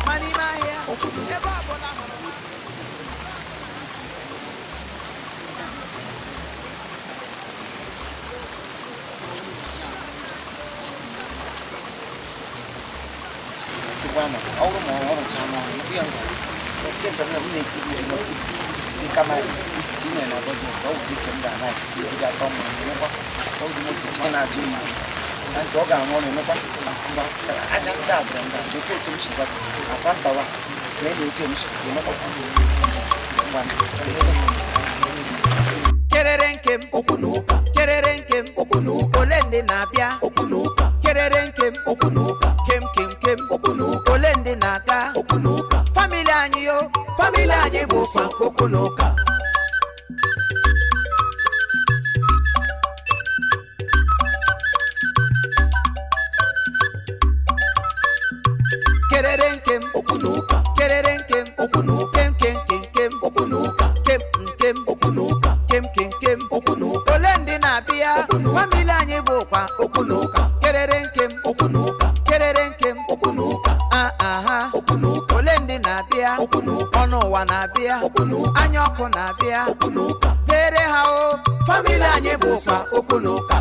Ma n'ime ahịa, ebe ọbụla hụrụ Sikwana, ọrụ ma ọ rụchaa n'ọrụ, ya nke nzọ m na-etibu kama tinye na bọjetị, ọ bụ dịka m ga-ana iji ga-atọ m emekwa ọ bụ moto ọ na-ajụ m na nke ọ ga-arụ ọrụ emekwa mgba aja ndị a bịara nga dokwa otu m si gwa afa ntawa mee na oke m si emekwa ngwa. Kerere nkem, okwu na ụka. Kerere nkem, okwu na ụka. Ole ndị na-abịa, okwu na ụka. Kerere nkem, okwu na ụka. Kem kem kem, okwu na ụka. Ole ndị na-aga, okwu na ụka. Famili anyị yo, famili anyị bụ sọ okwu na ụka. Kerere nkem, okwu na ụka. Kerere nkem, okwu na ụka. Kem kem kem kem, okwu na ụka. Kem nkem, okwu na ụka. Kem kem kem, okwu na ụka. Ole ndị na-abịa, famili anyị bụkwa okwu na ụka. Kerere nkem, okwu na ụka. Kerere nkem, okwu na ụka. Aha, okwu na ụka. Ole ndị na-abịa, okwu na ụka. Ọnụ ụwa na-abịa, okwu na ụka. Anya ọkụ na-abịa, okwu na ụka. Zere ha o, famili anyị bụkwa okwu na ụka.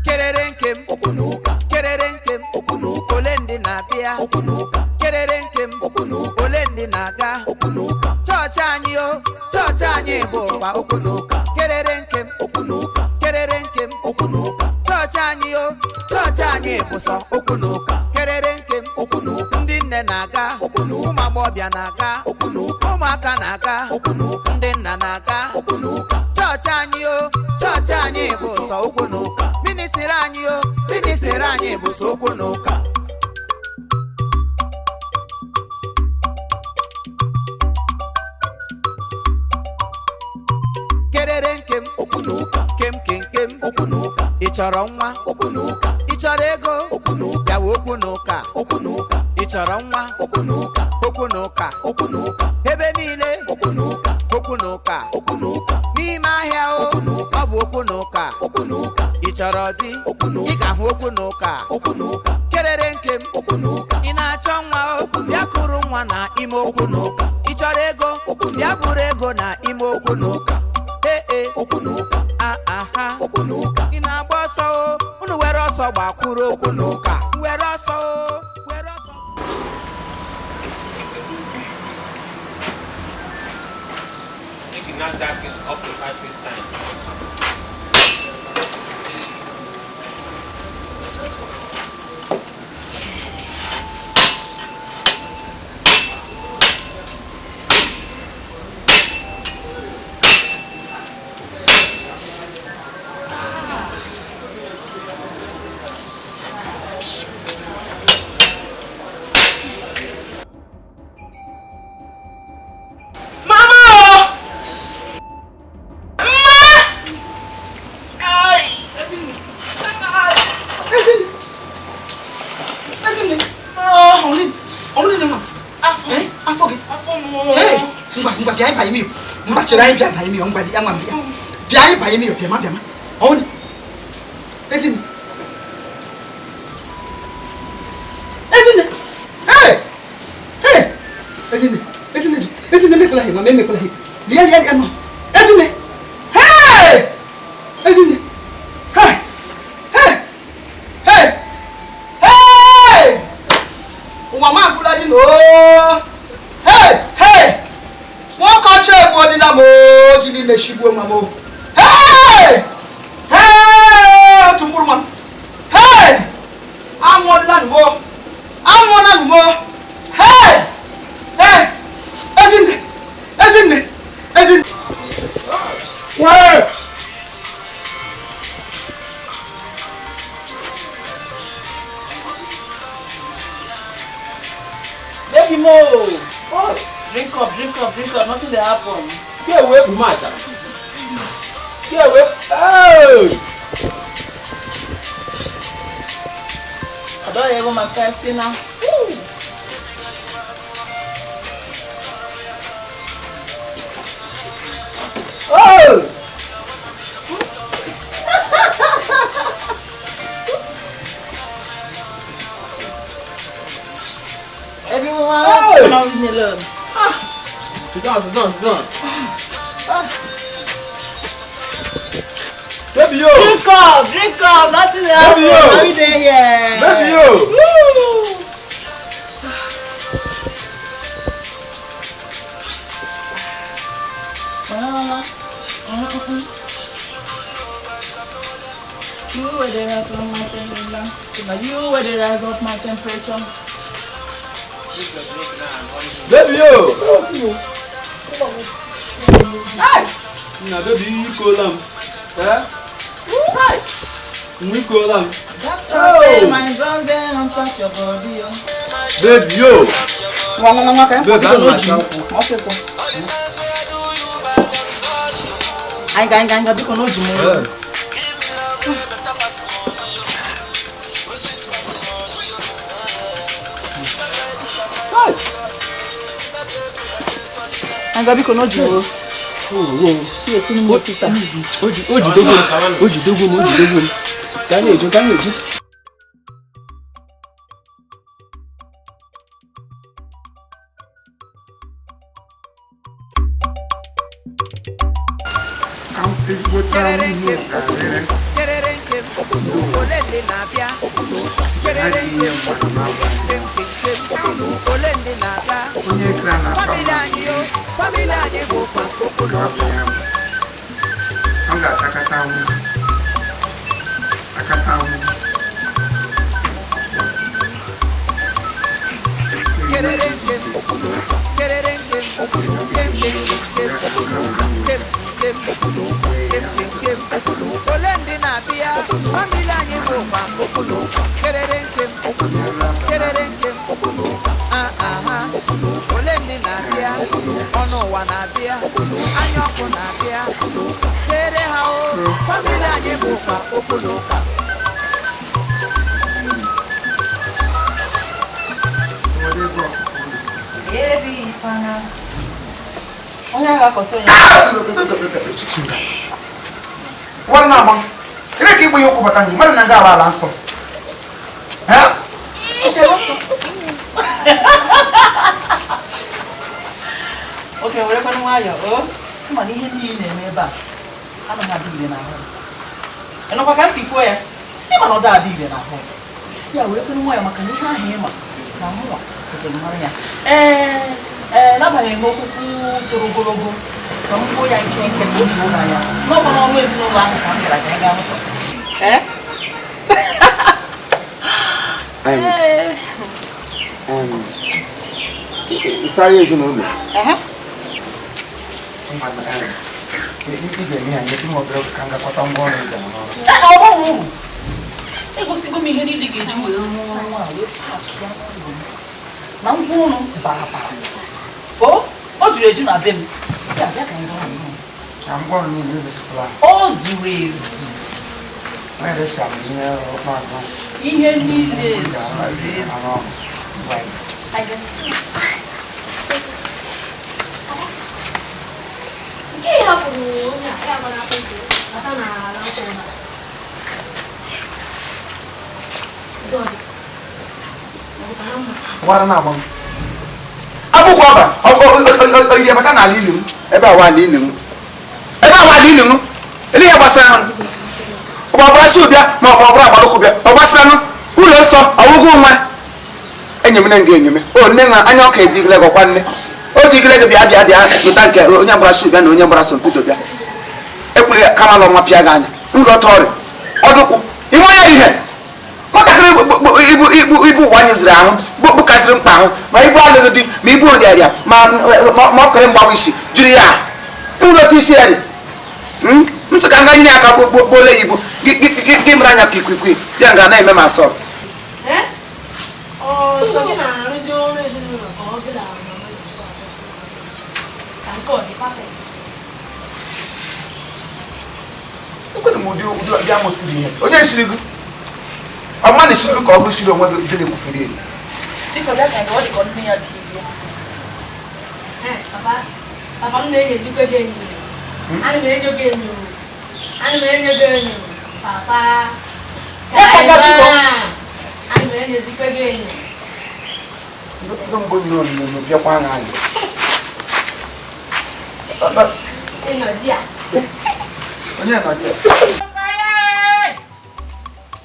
Kerere nkem, okwu na ụka. Kerere nkem, okwu na ụka. Ole ndị na-abịa, okwu na ụka. Kerere nkem, okwu na ụka. Ole ndị na-aga, okwu na ụka. Chọọchị anyị o, chọọchị anyị bụkwa okwu na ụka. Kerere nkem, okwu na ụka. Kerere nkem, okwu na ụka. Chọọchị anyị o, chọọchị anyị bụ sọ okwu na ụka. Kerere nkem, okwu na ụka. Ndị nne na-aga, okwu na ụka. Ụmụ agbọghọbịa na-aga, okwu na ụka. Ụmụaka na-aga, okwu na ụka. Ndị nna na-aga, okwu na ụka. Chọọchị anyị o, chọọchị anyị bụ sọ okwu na ụka. Ministiri anyị o, ministiri anyị bụ sọ okwu na ụka. Kerere nkem, okwu na ụka. Kem kem kem, okwu na ụka. Ị chọrọ nwa, okwu na ụka. Ị chọrọ ego, okwu na ụka. Bịawa okwu na ụka, okwu na ụka. Ị chọrọ nwa, okwu na ụka. Okwu na ụka, okwu na ụka. Ebe niile, okwu na ụka. Okwu na ụka, okwu na ụka. N'ime ahịa o, okwu na ụka. Ọ bụ okwu na ụka, okwu na ụka. Ị chọrọ di, okwu na ị ụka. ga-ahụ okwu na ụka, okwu na ụka. Kerere nkem, okwu na ụka. Ị na-achọ nwa o, Okwu na bịa ụka. kụrụ nwa na ime okwu Okwu na ụka. Ị chọrọ ego, Okwu na bịa ụka. bụrụ ego na ime okwu Okwu na ụka. Ee ee, okwu na ụka. Aha, okwu na ụka. Ị na-agba ọsọ o, unu were ọsọ gbakwuru Okwu na ụka. Were ọsọ o, were ọsọ. Make you knock that thing up to 5, 6 times. Hey! Hey! Otu mkpụrụ nwa m. Hey! Anwụọla nụ m. Anwụọla nụ m. Hey! Hey! Ezinne! Ezinne! Ezinne! Where? Baby mo! Oh, drink up, drink up, drink up. Nothing dey happen. Get away from my child. Get away. Oh! I Don't even my first dinner. Woo! Oh! Everyone, oh! Don't leave me alone. Ah. Sit down, sit down, sit down. Ah. Baby, yo! Drink up, nothing else. Baby, yo! Every day here. Baby, yo! Woo! You were the rise of my temperature. You were the rise of my temperature. Baby, yo! Hey! Now, baby, you call them. Huh? Right. We call them. That's oh. My drug then on top your body. Baby, yo! Baby, I'm not sure. I no jiwo. Yes, you must sit. Oji dogo. Can you? Okay, we're going to oh, come on, ihe niile na-eme ebe a anaghị adị ire n'ahụ. Ịnọkwa ka ntị kwuo ya, ịma na ọ da adị ire n'ahụ. Ya were kwere nwayọ maka na ihe ahụ ịma na mụnwa sotere mara ya. Ee, n'agbanyeghị na okwukwu toro ogologo ka m gbuo ya nke nke ka o juo na ya. N'ọkwa n'ọnụ ezinụlọ ahụ ka m bịara ka anyị gaa hụtọ. Ee? Ịsara ezinụlọ? Egosigo m ihe niile ga-eji wee rụọ ọrụ a wee paakị ya n'ụlọ m. Na ngwa ụlọ bara bara. O juru eju na be m. Ya bịa ka anyị gaa n'ụlọ. O zuru ezu. Ihe niile zuru ezu. Nke ị hapụrụ onye a ya gbara akwụkwọ bata na ala nsọ ebe a. Gwara na agba m. Akwụkwọ ọba oyiri abata n'ala ilu m. Ebe awa ala ilu m. Ebe awa ala ilu m. Ele ihe gbasara m. Ọ gbara si ụbịa ma ọ gbara agbadokwu bịa. Ọ gbasara m ụlọ nsọ ọwụgwụ nwa. Enyemene nga enyeme. O nne nwa anya ọka edigile gọkwa nne. O digile gị bịa bịa bịa lụta nke onye gbara si ụbịa na onye gbara sompido bịa. Ekwule ya kama lọ nwa pịa gị anya. Ụlọ ọtọ ọrịa. Ọdụkwụ. Ime onye ihe. Nwatakịrị ibu ụwa anyị ziri ahụ bụkasịrị mkpa ahụ ma ibu alụghị di ma ibu rịarịa ma ọ kere mgbawa isi jiri ya ụlọ otu isi ya dị m sị ka nga nyere aka gbuole ya ibu gị mere anya ka ikwikwii bịa nga na-eme m asọt. Ekwere m ụdị ụdị amụsiri ihe onye siri gị Ọ ma na-esiri ka ọ gụsiri onwe gị gịnị kwufere elu. Biko bịa ka ọ dị ka nne ya dị ime. Papa, papa m na-enyezikwa gị enyo. Ana m enyo gị enyo. Ana m enyo gị enyo. Papa. Ana m enyezikwa gị enyo. Ndị mbụ nyere onyinyo bịakwa n'anya. Ị nọ di ya. Onye nọ di ya?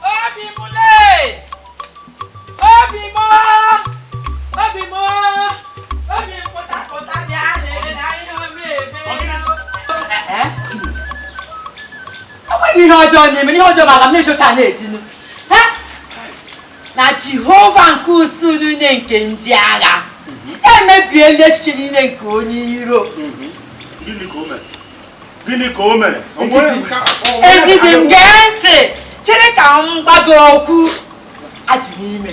Obi m lee! Obi m! Obi m! Obi m pụta pụta bịa lee na ihe ọma eme. Enweghị ihe ọjọọ na-eme, ihe ọjọọ maka m na-echota na-etinu. Na Jehova nke usuu niile nke ndị agha emebiela echiche niile nke onye iro. Gịnị ka o mere? Gịnị ka o mere? Ezidi m gee ntị, chere ka m gwa gị okwu. Adị n'ime.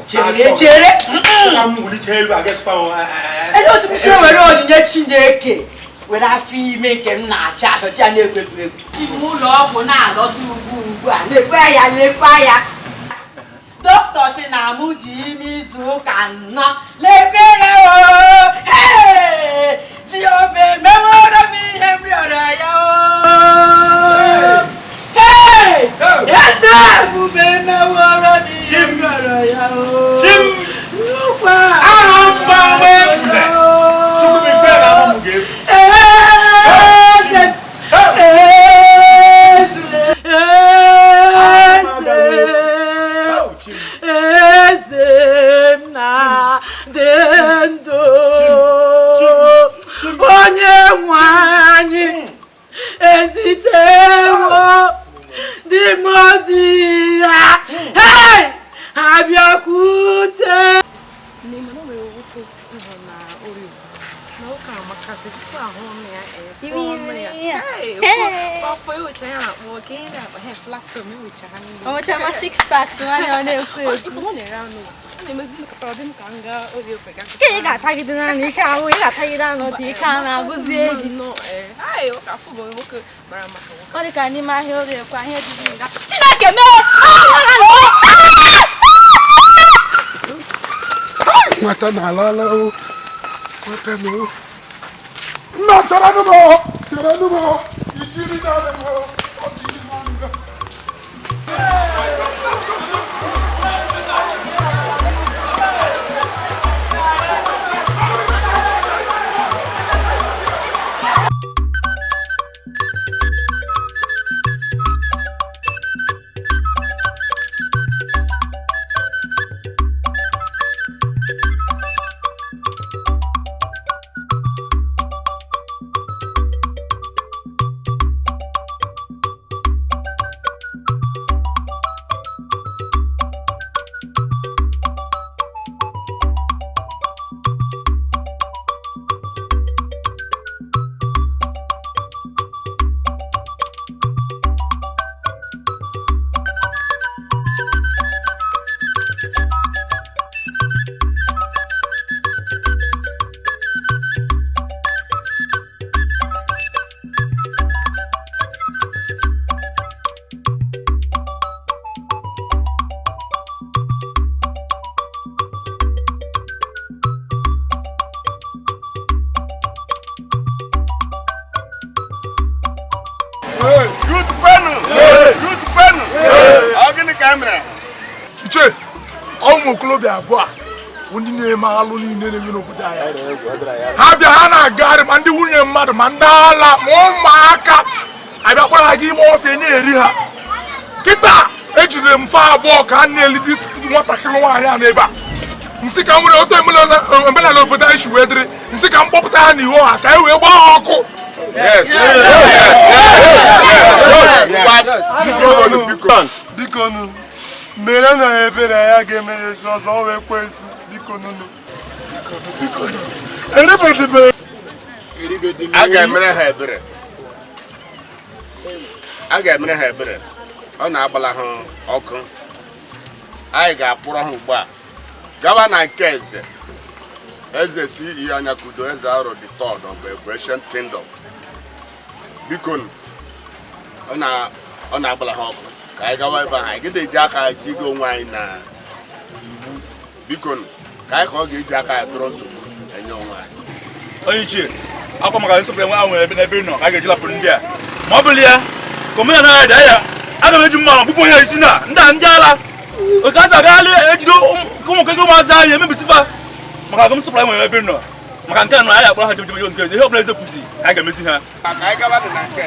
Chere chere. Ele otu m si were onyinye Chineke were afọ ime nke m na-achọ achọ ya na-egwu egwuregwu. Ime ụlọ ọgwụ na-alọta ugbu ugbu a lekwa ya lekwa ya. Dọkịta sị na mụ dị ime izu ụka anọ lekwe ya o. Jehova emeworo m ihe m rịọrọ ya o. Eze ebube emeworo m ihe m rịọrọ ya o. Nnukwu aha mba m efule. Chukwu m ikpe na ama m ga-efu. Eze eze eze m na-adị ndụ. Onye nwe anyị ezitewo ndị mmụọ ozi ya abịakwute. Ọmụchama six packs nwanne ọ na-ekwu ekwu. Ike ị ga-atagide naanị ike ahụ ị ga-atagide anụ dị ike a na-agụzi gị. Ọ dị ka n'ime ahịa Orie kwa ahịa dị nga. Chineke mee! Nwata na-alala o. Nwata na o. Nna chere nụ m o. Chere nụ m o. Ijiri naanị m o. Ọ jiri naanị m. Iche, ụmụ okorobịa abụọ a ndị na-eme alụ niile na-eme n'obodo anyị. Ha bịa ha na-agagharị ma ndị nwunye mmadụ ma ndị ala ma ụmụaka abịa kpọrọ ha gị ime ọfịa na-eri ha. Kịta ejidere m fa abụọ ka ha na-elidi nwatakịrị nwaanyị a n'ebe a. Nsị ka m nwere otu omenala obodo anyị si wee dịrị, nsị ka m kpọpụta ha n'ihu ọha ka e wee gbaa ha ọkụ. Biko nụ, mere na ebere ya ga-emere ọzọ o wee kwensu. Biko nụ. A ga-emere ha ebere. A ga-emere ha ebere. Ọ na-agbala ha ọkụ. Anyị ga-akpụrụ ha ugbu a gawa na nke eze. Eze C.E. Anyakudo, eze Aro the third of the Ancient Kingdom. Biko ọ na-agbala ha ọkụ ka anyị gawa ebe ahụ. Anyị gịda eji aka tigo onwe anyị na iwu. Biko ka anyị ka ọ ga-eji aka ya tụrụ nsogbu enye onwe anyị. Onye ichie, akwa maka nsọpụrụ enwe ahụ nwere n'ebe ị nọ ka a ga-eji lapụrụ ndị a. Ma ọ bụrụ ya ka omenala ya dị ya, aga m eji mma ma gbupụ onye isi na ndị a ndị ala oke asị agaghalị ejide ụmụ nkeke ụmụazị anyị emebisifa maka agụ nsọpụrụ enwere ebe ị nọ. Maka nke a nọ anyị akpọrọ ha jebe nke ihe ọbụla eze kwuzi ka a ga-emesi ha. Ka anyị gawa na nke.